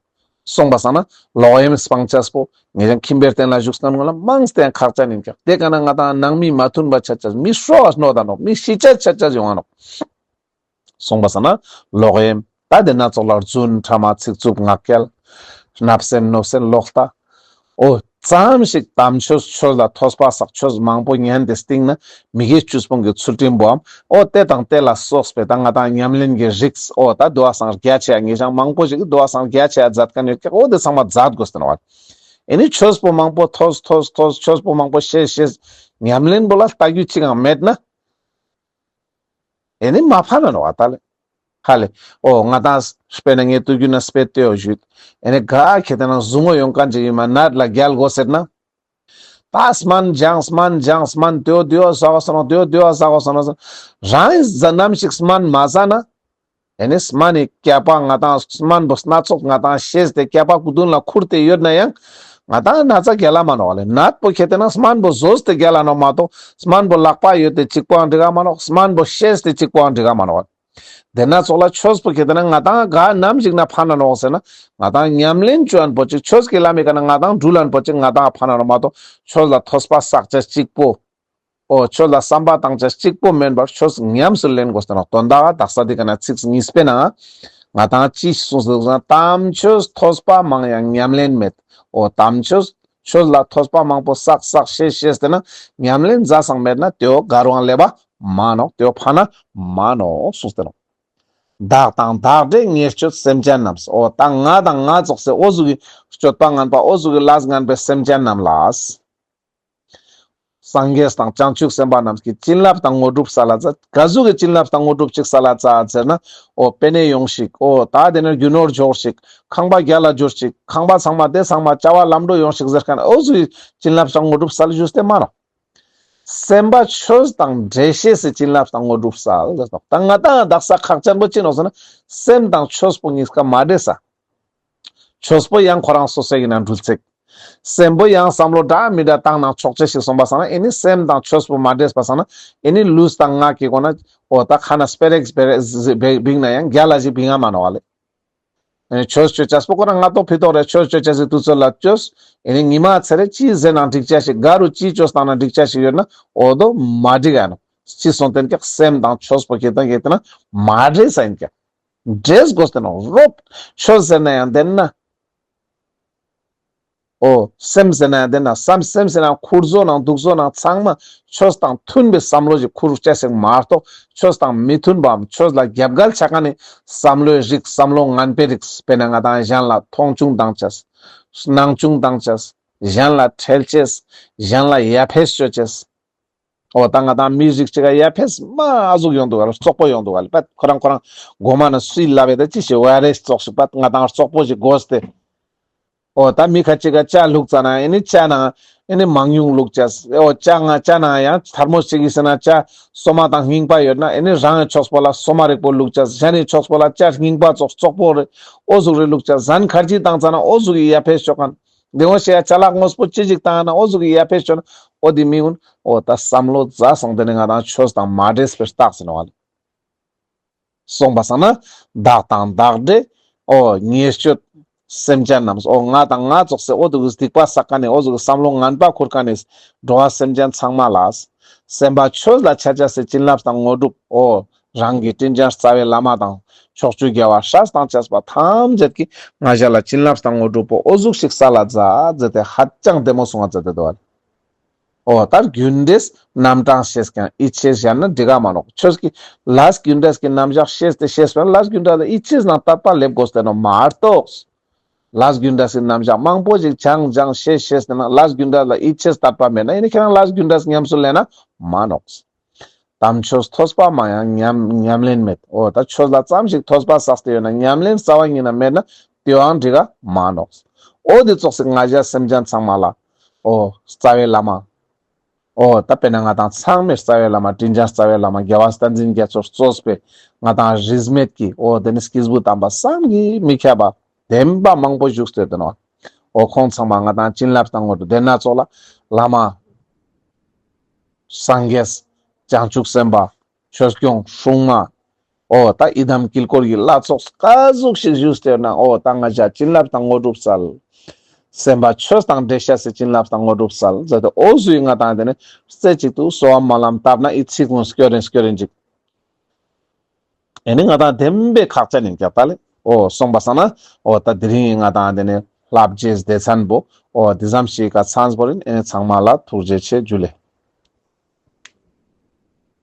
སོང་པ་སང་ན་ལོག་གཡེམ་སྤང་ཅེས་པོ་ངེད་ཅག་ཁྱིམ་པའི་རྟེན་ལ་བཞུགས་མཁན་ངོ་ལ་མང་སྟེ་ཁག་ཅན་ཡིན་ཀྱག། དེ་ཀ་ན་ང་དང་ནང་མི་མ་མཐུན་པ་ཆ་ཆ་མི་ཧྲོ་བ་གནོད་ད་ནོག། མི་ཤི་ཆ་ཆ་ཆ་ཡོང་ང་ནོག། སོང་པ་སང་ན་ལོག་གཡེམ། ད་དེ་ན་ཙོགས་ལ་རྫུན་ཕྲ་མ་ཚིག་རྩུབ་ངག་འཁྱལ། བརྣབ་སེམས་གནོད་སེམས་ལོག་ལྟ། འོ་ཙམ་ཞིག་དམ་ཆོས་ཆོས་ལ་ཐོས་པ་བསགས་ཆོས་མང་པོ་ཉན་ཏེ་སྟིང་ན་མི་དགེ་བཅུ་སྤོང་གི་ཚུལ་ཁྲིམས་པོའམ་འོ་དེ་དང་དེ་ལ་སོགས་པའི་ད་ང་དང་ཉམས་ལེན་གྱི་རིགས་འོ་ད་དུ་བ་སང་རྒྱ་ཆེ་ཡ་ངེད་ཅག་མང་པོ་ཞིག་དུ་བ་སང་རྒྱ་ཆེ་ཡ་མཛད་མཁན་ཡོད་ཀྱག། འོ་དེ་ཚང་མ་མཛད་དགོས་ཏེ་ནོག། ཨེ་ནི་ཆོས་པོ་མང་པོ་ཐོས་ཐོས་ཐོས་ཆོས་པོ་མང་པོ་ཤེས་ཤེས་ཉམས་ལེན་པོ་ལ་ལྟ་རྒྱུ་ཅི་གང་མེད་ན། ཨེ་ནི་མ་ཕན་ན་ནོག་ཨ་ད་ལེ། ཧ་ལེ། འོ་ང་དང་དཔེར་ན་ངས་དུས་རྒྱུན་ན་དཔེ་བལྟས་ཡོད་ཞུས། ཨེ་ནི་ག་ཁེ་ཏེ་ན་ཟུག་རྔུ་ཡོང་མཁན་ཅིག་ཡིན་མ་ནད་ལ་རྒྱལ་དགོས་ཟེར་ན། ད་སྨན་སྦྱངས་སྨན་སྦྱངས་སྨན་དེའོ་དེའོ་ཟ་དགོས་ཟེར་ནོག། དེའོ་དེའོ་ཟ་དགོས་ཟེར་ནོག། རང་ཟ་ནམ་ཞིག་སྨན་མ་ཟ་ན། ཨེ་ནི་སྨན་ནི་སྐྱེས་པ་ང་དང་སྨན་པོ་སྣ་ཚོགས་ང་དང་ཤེས་ཏེ་སྐྱེས་པ་ཀུན་ལ་ཁུར་ཏེ་ཡོད་ན་ཡང་ང་དང་ན་ཚ་རྒྱལ་ལ་མ་ནོག་ལེ། ནད་པོ་ཁེ་ཏེ་ན་སྨན་པོ་ཟོས་ཏེ་རྒྱལ་ལ་ནོག་མ་གཏོགས་སྨན་པོ་ལག་པ་ཡོད་དེ་གཅིག་པོའང་འགྲིག་ག་མ་ནོག། སྨན་པོ་ཤེས་ཏེ་གཅིག་པོའང་འགྲིག་ག་མ་ནོག། དེ་ན་ཙོགས་ལ་ཆོས་པོ་ཁེ་ཏེ་ན་ང་དང་ག་ནམ་ཞིག་ན་ཕན་ན་ནོག་ཟེར་ན་ང་དང་ཉམས་ལེན་བཅོ་ཨན་པོ་ཅིག་ཆོས་ཀྱི་ལམ་མི་ཀ་ན་ང་དང་འགྲུལ་ཨན་པོ་ཅིག་ང་དང་ཕན་ན་ནོག་མ་གཏོགས་ཆོས་ལ་ཐོས་པ་བསགས་ཅེས་གཅིག་པོ། འོ་ཆོས་ལ་བསམ་པ་བཏང་ཅེས་གཅིག་པོ་མེན་པར་ཆོས་ཉམས་སུ་ལེན་དགོས་ཏེ་ནོག། དོན་དག་དག་ས་འདི་ཀ་ན་ཚིགས་གཉིས་པའི་ནང་ང་དང་ཅི་གསུངས་ཏེ་འདུག་ཟེར་ན་དམ་ཆོས་ཐོས་པ་མང་ཡང་ཉམས་ལེན་མེད། འོ་དམ་ཆོས་ཆོས་ལ་ཐོས་པ་མང་པོ་བསགས་བསགས་ཤེས་ཤེས་ཏེ་ན་ཉམས་ལེན་ཛ་སང་མེད་ན་དེའོ་ག་རུའང་ལེབ་པ་མ་ནོག། དེའོ་ཕན་ན་མ་ནོག་གསུངས་ཏེ་ནོག། བདག་དང་བདག་འདྲའི་ཉེར་སྤྱོད་སེམས་ཅན་རྣམས། འོ་ད་ང་དང་ང་ཙོགས་སེ་འོ་ཟུག་གི་སྤྱོད་པ་ངན་པ་འོ་ཟུག་གི་ལས་ངན་པའི་སེམས་ཅན་རྣམས་ལ། སངས་རྒྱས་དང་བྱང་ཆུབ་སེམས་དཔའ་རྣམས་ཀྱི་བྱིན་རླབས་དང་དངོས་གྲུབ་སལ་ལ་ཛད། ག་ཟུག་གི་བྱིན་རླབས་དང་དངོས་གྲུབ་ཅིག་སལ་ལ་ཛད་ཟེར་ན། འོ་པེ་ནེ་ཡོང་ཞིག། འོ་ད་དེ་ནས་རྒྱུ་ནོར་འབྱོར་ཞིག། ཁང་པ་རྒྱལ་ལ་འབྱོར་ཞིག། ཁང་པ་ཚང་མ་དེ་ཚང་མ་བྱ་བ་ལམ་འགྲོ་ཡོང་ཞིག་ཟེར་མཁན་འོ་ཟུག་གི་བྱིན་རླབས་དང་དངོས་གྲུབ་སལ་ཞུས་ཏེ་མ་ནོག། སེམས་པ་ཆོས་དང་འདྲེས་ཤེས་སི་བྱིན་རླབས་དང་དངོས་གྲུབ་སལ་ཟེར་ནོག། ད་ང་དང་དག་ས་ཁག་ཅན་པོ་ཅི་ནོག་ཟེར་ན་སེམས་དང་ཆོས་པོ་གཉིས་ཀ་མ་འདྲེས་ས། ཆོས་པོ་ཡང་ཁོ་རང་སོ་སོའི་ནང་འགྲུལ་ཚེག། སེམས་པོ་ཡང་བསམ་བློ་འདྲ་མི་འདྲ་བཏང་ན་ཆོག་ཅེས་ཤིག་སོང་པ་སང་ན་ཨེ་ནི་སེམས་དང་ཆོས་པོ་མ་འདྲེས་པ་སང་ན་ཨེ་ནི་ལུས་དང་ངག་གི་སྒོ་ན་འོ་ད་ཁ་ན་སྤེ་ར་ཞིག་སྤེ་ར་ཞིག་བིང་ན་ཡང་རྒྱལ་ལ་ཞིག་བིང་ང་མ་ནོག་ལེ། ཨེ་ཆོས་ཅོ་ཅེས་པོ་ཁོ་རང་ང་ཏོག་ཕི་ཏོག་རེ་ཆོས་ཅོ་ཅེས་སི་དུས་ཚོད་ལ་ཅོས། ཨེ་ནི་ཉི་མ་ཚེ་རེ་ཅི་ཟེར་ནང་འགྲིག་ཅེས་ཤིག་ག་རུ་ཅི་ཅོས་བཏང་ན་འགྲིག་ཅེས་ཤིག་ཡོད་ན་འོ་དོ་མ་འགྲིག་ཨ་ནོག། ཅི་སོང་སྟེ་ཀྱག་སེམས་དང་ཆོས་པོ་ཁེ་ཏེ་ན་མ་འདྲེས་ས་ཡིན་ཀྱག། འདྲེས་དགོས་ཏེ་ནོག་རོབ། ཆོས་ཟེར་ན་ཡང་བདེན་ན། འོ་སེམས་ཟེར་ན་ཡང་བདེན་ན་བསམ་སེམས་ཟེར་ན་ཡང་ཁུར་བཟོ་ནང་འདུག་བཟོ་ནང་ཚང་མ་ཆོས་དང་མཐུན་པའི་བསམ་བློ་ཞིག་ཁུར་ཅེས་ཤིག་མ་གཏོགས་ཆོས་དང་མི་མཐུན་པའམ་ཆོས་ལ་རྒྱབ་འགལ་ཆ་མཁན་ནི་བསམ་བློའི་རིགས་བསམ་བློ་ངན་པའི་རིགས་དཔེར་ན་ང་དང་གཞན་ལ་མཐོང་ཆུང་བཏང་ཅེས། སྣང་ཆུང་བཏང་ཅེས། གཞན་ལ་ཁྲེལ་ཅེས། གཞན་ལ་ཡ་ཕེས་ཅོ་ཅེས། འོ་ད་ང་དང་མི་རིགས་གཅིག་ག་ཡ་ཕེས་མ་ཨ་ཟུག་ཡོང་འདུག་ག་ལ་རྩོག་པོ་ཡོང་འདུག་ག་ལ་པད་ཁོ་རང་ཁོ་རང་གོ་མ་ན་སུའི་ལབ་ཡ་ད་ཅི་ཞིག་ཝའི་རས་ཙོགས་ཤིག་པད་ང་དང་རྩོག་པོ་ཞིག་དགོས་ཏེ། འོ་ད་མི་ཁ་ཅིག་ག་ཅ་བླུགས་ཙ་ན་ཨེ་ནི་ཅ་ནང་ཨེ་ནི་མང་ཉུང་བླུགས་ཅེས། འོ་ཅ་ང་ཅ་ནང་ཡང་ཐར་མོ་ཅིག་གི་ཟེར་ན་ཅ་སོ་མ་དང་རྙིང་པ་ཡོད་ན་ཨེ་ནི་རང་གི་ཕྱོགས་པོ་ལ་སོ་མ་རིག་པོ་བླུགས་ཅེས། གཞན་གྱི་ཕྱོགས་པོ་ལ་ཅ་རྙིང་པ་ཙོགས་རྩོག་པོ་རེ་འོ་ཟུག་རེ་བླུགས་ཅེས། ཟན་ཁར་ཇི་བཏང་ཙ་ན་འོ་ཟུག་གི་ཡ་ཕེས་ཅོ་མཁན། དེ་འོ་ཤེས་ཡ་ཅ་ལག་དངོས་པོ་ཅི་ཞིག་བཏང་ན་འོ་ཟུག་གི་ཡ་ཕེས་ཅོ་ན་འོ་དེ་མི་ཀུན་འོ་ད་བསམ་བློ་ཛ་སང་དེ་ནི་ང་དང་ཆོས་དང་མ་འདྲེས་པའི་རྟགས་ཟེར་ནོག་ལེ། སོང་པ་སང་ན་བདག་དང་བདག་འདྲའི་འོ་ཉེར་སྤྱོད་སེམས་ཅན་རྣམས། འོ་ང་དང་ང་ཙོགས་སེ་འོ་དུ་གི་སྡིག་པ་བསགས་མཁན་ནི་འོ་དུ་གི་བསམ་བློ་ངན་པ་ཁུར་མཁན་ནི་འགྲོ་བ་སེམས་ཅན་ཚང་མ་ལ་སེམས་པ་ཆོས་ལ་ཆ་ཅེས་སི་བྱིན་རླབས་དང་དངོས་གྲུབ། འོ་རང་གི་དྲིན་ཅན་རྩ་བའི་བླ་མ་དང་ཕྱོགས་བཅུའི་རྒྱལ་བ་སྲས་དང་བཅས་པ་ཐམས་ཅད་ཀྱིས་ང་ཞ་ལ་བྱིན་རླབས་དང་དངོས་གྲུབ་པོ་འོ་ཟུག་ཤིག་སལ་ལ་ཛད་ཟེར་ཏེ་ཧ་ཅང་བདེ་མོ་གསུང་ང་ཛད་དེ་འདུག་ཨ། འོ་ད་རྒྱུ་འབྲས་རྣམ་གྲངས་ཤེས་ཀྱང་ཡིད་ཆེས་གཞན་ན་འགྲིག་ག་མ་ནོག། ཆོས་ཀྱི་ལས་རྒྱུ་འབྲས་ཀྱི་རྣམ་གཞག་ཤེས་ཏེ་ཤེས་པས་ན་ལས་རྒྱུ་འབྲས་ལ་ཡིད་ཆེས་ནང་དད་པ་སླེབ་དགོས་ཏེ་ནོག་མ་གཏོགས། ལས་རྒྱུ་འབྲས་ཀྱི་རྣམ་གཞག་མང་པོ་ཞིག་སྦྱང་སྦྱང་ཤེས་ཤེས་ཏེ་ན་ལས་རྒྱུ་འབྲས་ལ་ཡིད་ཆེས་དད་པ་མེད་ན་ཡིན་ན་ཁྱེད་རང་ལས་རྒྱུ་འབྲས་ཉམས་སུ་ལེན་ན་མ་ནོག། དམ་ཆོས་ཐོས་པ་མང་ཡང་ཉམས་ཉམས་ལེན་མེད། འོ་ད་ཆོས་ལ་ཙམ་ཞིག་ཐོས་པ་བསགས་ཏེ་ཡོད་ན་ཉམས་ལེན་རྩ་བ་ཉིད་ནས་མེད་ན་དེའང་འགྲིག་ག་མ་ནོག། འོ་དེ་ཙོགས་སེ་ང་ཞ་སེམས་ཅན་ཚང་མ་ལ་འོ་རྩ་བའི་བླ་མ། འོ་ད་དཔེར་ན་ང་དང་ཚང་མའི་རྩ་བའི་བླ་མ་དྲིན་ཅན་རྩ་བའི་བླ་མ་རྒྱལ་བ་བསྟན་འཛིན་རྒྱ་མཚོས་གཙོས་པའི་ང་དང་རིས་མེད་ཀྱི་འོ་དེ་ནི་སྐྱེས་བུ་དམ་པ་བསམ་གྱིས་མི་ཁྱབ་པ་བདེན་པ་མང་པོ་བཞུགས་ཏེ་ཡོད་དེ་ནོག། འོ་ཁོང་ཚང་མ་ང་དང་བྱིན་རླབས་དང་དངོས་གྲུབ་དེ་ན་ཙོགས་ལ་བླ་མ་སངས་རྒྱས་བྱང་ཆུབ་སེམས་དཔའ་ཆོས་སྐྱོང་སྲུང་མ། འོ་ད་ཡི་དམ་དཀྱིལ་འཁོར་གྱི་ལྷ་ཚོགས་ག་ཟུག་ཞིག་བཞུགས་ཏེ་ཡོད་ན། འོ་ད་ང་ཞ་བྱིན་རླབས་དང་དངོས་གྲུབ་སྩལ། སེམས་པ་ཆོས་དང་འདྲེས་ཤེས་སི་བྱིན་རླབས་དང་དངོས་གྲུབ་སྩལ་ཟེར་ཏེ། འོ་ཟུག་གི་ང་དང་དེ་ནི་རྩེ་གཅིག་ཏུ་གསོལ་བ་སྨོན་ལམ་བཏབ་ན་ཡི་ཚིག་ཀུན་སྐྱོར་རིན་སྐྱོར་རིན་ཅིག་ཨེ་ནི་ང་དང་བདེན་པའི་ཁག་ཅན་ཡིན་ཀྱག་ད་ལེ། འོ་སོང་པ་སང་ན་འོ་ད་དེ་རིང་ང་དང་དེ་ནི་བསླབ་བྱའི་སྡེ་ཚན་པོ་འོ་འདི་ཙམ་ཞིག་ག་ཚང་པོ་ཡིན། ཨེ་ནི་ཚང་མ་ལ་ཐུགས་རྗེ་ཆེ། ཇུ་ལེ།